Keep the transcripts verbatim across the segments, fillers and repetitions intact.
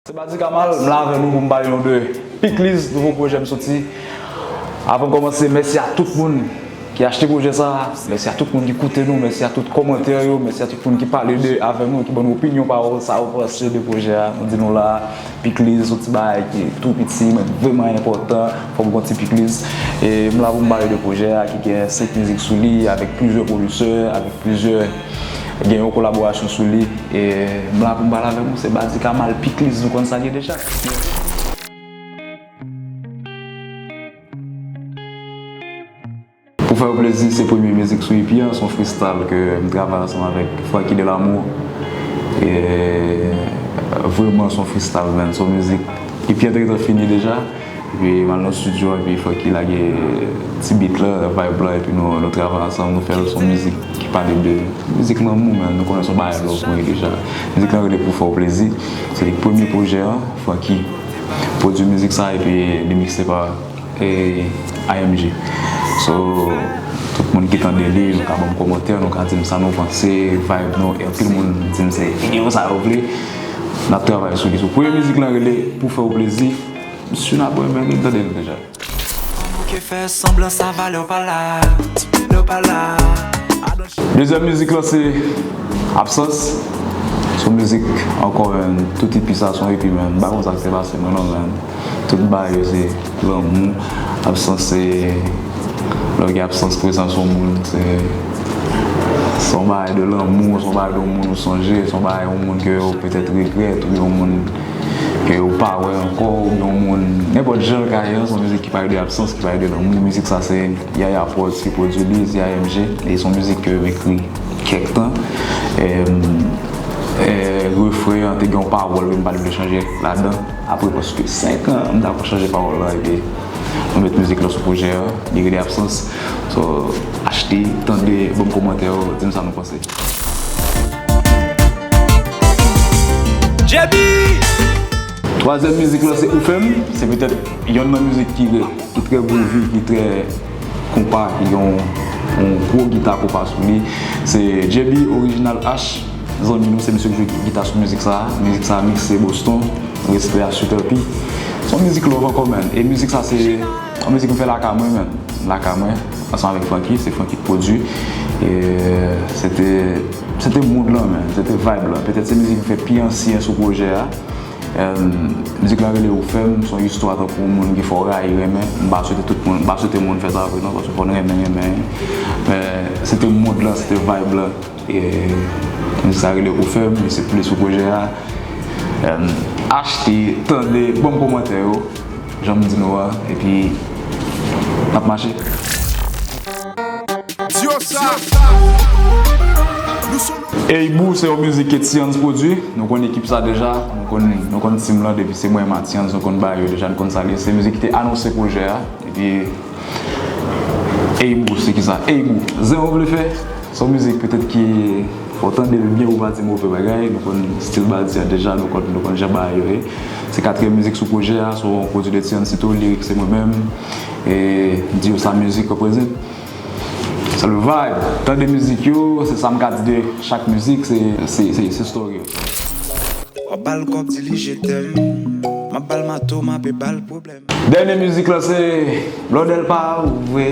Se Badi Kamal, m la avè nou pou m pale nou de Pikliz, nouvo pwojè m soti. Avan m kòmanse, mèsi a tout moun ki achte pwojè sa a, mèsi a tout moun ki koute nou, mèsi a tout kòmantè yo, mèsi a tout moun ki pale de avè nou, ki ban nou opinyon pa yo, sa yo panse de pwojè a. Nou di nou la, Pikliz, se yon ti bagay ki tou piti, men vrèman enpòtan. Fòk gon ti pikliz. E m la pou m pale de pwojè a ki gen senk mizik sou li, avèk plizyè pwodisè, avèk plizyè, gen yon kolaborasyon sou li. E m la pou m pale avèk nou, se Badi Kamal, Pikliz, nou konn sa l ye deja. Pou fè w plezi, se premye mizik sou E P an, se yon freestyle ke m travay ansanm avèk Francky Delamour. E vrèman, se yon freestyle, man. Se yon mizik, E P an te gentan fini deja. Epi m al nan estidyo, epi Francky lage ti beat la, vibe la, epi nou, nou travay ansanm, nou fè l, se yon mizik ki pale de mizik lanmou, man. Nou konnen se yon bagay love mwen deja. Mizik lan rele Pou fè w plezi. Se li premye pwojè an, Francky pwodui mizik sa, epi li mikse pa e, I M G. So, tout moun ki tande li, nou ka ban m kòmantè, nou ka di m sa nou panse, vibe nou, e anpil moun di m se videyo sa yo vle. N ap travay sou li. So, premye mizik lan rele Pou fè w plezi. M si n ap renmen li, tande l deja. Ou ke fè sanblan sa valè w pa la, valè w pa la. Dezyèm mizik lan se Absans. Se yon mizik ankò, man, tout E P sa, se yon E P, man. M pa konn sa k te pase mwen non, man. Tout bagay yo se lanmou. Absans se, lè w gen absans prezans yon moun, se, se yon bagay de lanmou, se yon bagay de yon moun ou sonje, se yon bagay yon moun ke ou petèt regrèt, oubyen yon moun ke ou pa wè ankò, oubyen yon moun, nenpòt jan l ka ye, se yon mizik ki pale de absans, ki pale de lanmou. Mizik sa se Yaya Prodz ki pwodui li, se I M G, e se yon mizik ke m ekri kèk tan. E, e, refren an te gen yon pawòl ke m pa t vle chanje ladan. Apre prèske senk an, m dakò chanje pawòl la, epi nou met mizik la sou pwojè a, li rele Absans. So, achte, tande, ban m kòmantè yo, di m sa nou panse. J B! Twazyèm mizik la se Ou fè m, se petèt yonn nan mizik ki, ki trè groovy, ki trè konpa, ki gen yon, yon gwo gita konpa sou li. Se J B Original H, zanmi nou, se misye ki jwe gita sou mizik sa. Mizik sa mikse Boston, respè a Super P. Se yon mizik love ankò, man. E mizik sa se yon mizik m fè lakay mwen, man. Lakay mwen, ansanm avèk Francky, se Francky ki pwodui. E se te, se te mood lan, man. Se te vibe lan. Petèt se mizik m fè pi ansyen sou pwojè a. Em, mizik la rele Ou fè m, se yon istwa tankou yon moun ki fè w rayi renmen. M pa swete tout moun, m pa swete moun fè sa vre non, paske fò n renmen, renmen. Men se te mood lan, se te vibe lan. E mizik sa rele Ou fè m, li se plis sou pwojè a. Em, achte, tande, ban m kòmantè yo, jan m di nou a, epi n ap mache. Diosa. Ey Boo, se yon mizik ke Tians pwodui. Nou konn ekip sa deja. Nou konn, nou konn team lan depi se mwen, Matians, nou konn bagay yo deja, nou konn sa l ye. Se mizik ki te anonse pwojè a. Epi, Ey Boo, se ki sa? Ey Boo, zen ou vle fè? Se yon mizik petèt ki fò w tande l byen pou w pa di move bagay. Nou konn stil Badi a deja, nou konn, nou konn jan bagay yo ye. Se katriyèm mizik sou pwojè a, se yon pwodui de Tians tou, lirik se mwen menm. E Diosa Music represent. Sa le vibe. Tande mizik yo, se sa m ka di de chak mizik, se, se, se, se story yo. W ap ba l kòb, di li je t'aime. M ap ba l mato, m ape ba l pwoblèm. Dènye mizik la se Blòdèl pa ou vre,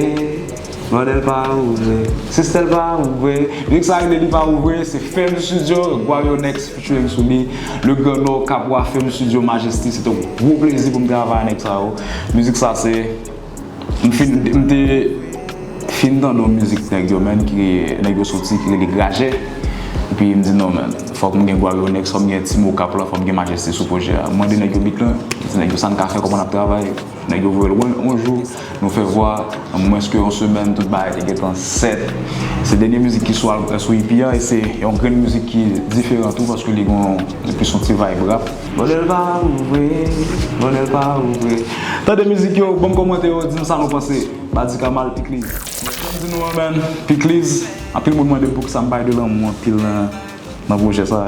Blòdèl pa ou vre, Sistèl pa ou vre. Mizik sa rele Li pa ou vre, se Ferm Studio, Guario Next featuring sou li, Le Grand Nord, Capois, Ferm Studio, Majesty, se te yon gwo plezi pou m travay ak nèg sa yo. Mizik sa se M fin, m te fin tande yon mizik nèg yo, man, ki nèg yo soti, ki rele Grajè. Epi m di non, man, fòk m gen Guario Next, fòk m gen Team Okap la, fòk m gen Majesty sou pwojè a. M mande nèg yo beat lan, m di nèg yo sa n ka fè, kòman n ap travay. Nèg yo voye l yon, yon jou, nou fè vwa, an mwens ke yon semèn, tout bagay te gentan sèt. Se dènye mizik ki sou al-, sou E P an, e se yon grenn mizik ki diferan tou, paske li gon, li plis yon ti vibe rap. Blòdèl pa ou vre, blòdèl pa ou vre. Tande mizik yo, ban m kòmantè yo, di m sa nou panse. Badi Kamal, Pikliz. Jan m di nou an, man, Pikliz, anpil moun mande m poukisa m pale de lanmou anpil nan, nan pwojè sa.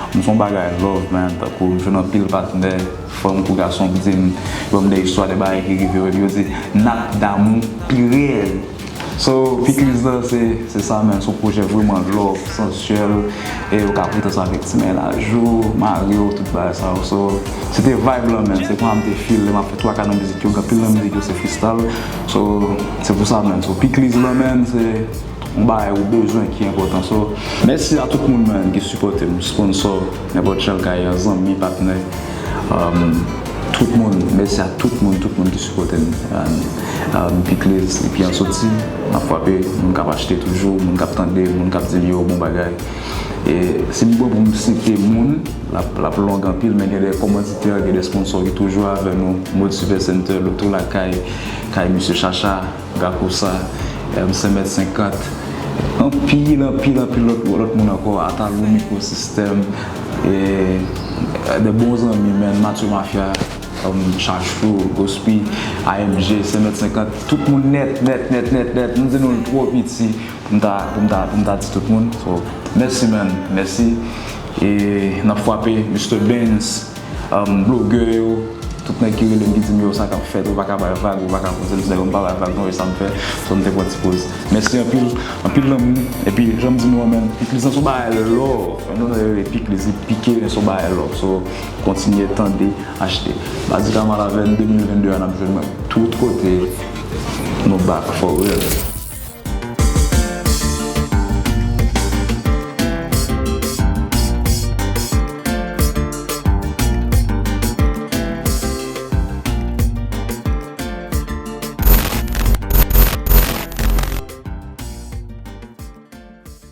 M se yon bagay love, man, tankou m jwenn anpil patnè, fanm kou gason, k di m, yo ban m de istwa de bagay ki rive yo, epi yo di, n ap damou pi rèd. So, Pikliz la, se se sa, man. Se yon pwojè vrèman love, sansyèl. E ou ka pote sa avèk ti mennaj ou, mari w, tout bagay sa yo. So, se te vibe lan, man. Se konsa m te feel lè m ap fè twa ka nan mizik yo. Gen anpil nan mizik yo se freestyle. So, se pou sa, man. So, Pikliz la, man, se yon bagay ou bezwen ki enpòtan. So, mèsi a tout moun, man, ki sipòte m, sponsò, nenpòt jan l ka ye, zanmi, patnè. Um, tout moun, mèsi a tout moun, tout moun ki sipòte m. Um, um, Pikliz, epi an soti, n ap frape, moun k ap achte toujou, moun k ap tande, moun k ap di yo bon bagay. E si m pran pou m site moun, l ap, l ap long anpil, men gen de kòmanditè, gen de sponsò ki toujou avè nou, Mode Super Center, Loto Lakay, kay Mesye Chacha, Gakosa, em, Senmèt senkant, anpil, anpil, anpil lòt, lòt moun ankò, Atalou Mikrosistèm, e, de bon zanmi, man, Mathieu Mafia, em, Chachou, Gospi, A M G, Senmèt senkant, tout moun nèt, nèt, nèt, nèt, nèt, m di nou l twò piti pou m ta, pou m ta, pou m ta di tout moun. So, mèsi, man, mèsi. E n ap frape, Mister Benz, um, blogè yo, tout nèg ki rele m ki di m yo sa k ap fèt, ou pa ka bay vag, ou pa ka poze m, se nèg yo m pa bay vag non, e sa m fè, so m te pran ti poz. Mèsi anpil, anpil lanmou, epi jan m di nou an, man, Pikliz lan se yon bagay love, nou rele Pikliz, li pike, men se yon bagay love, so kontinye tande, achte. Badi Kamal avè n, de mil vennde a n ap jwenn mwen tout kote, nou back for real.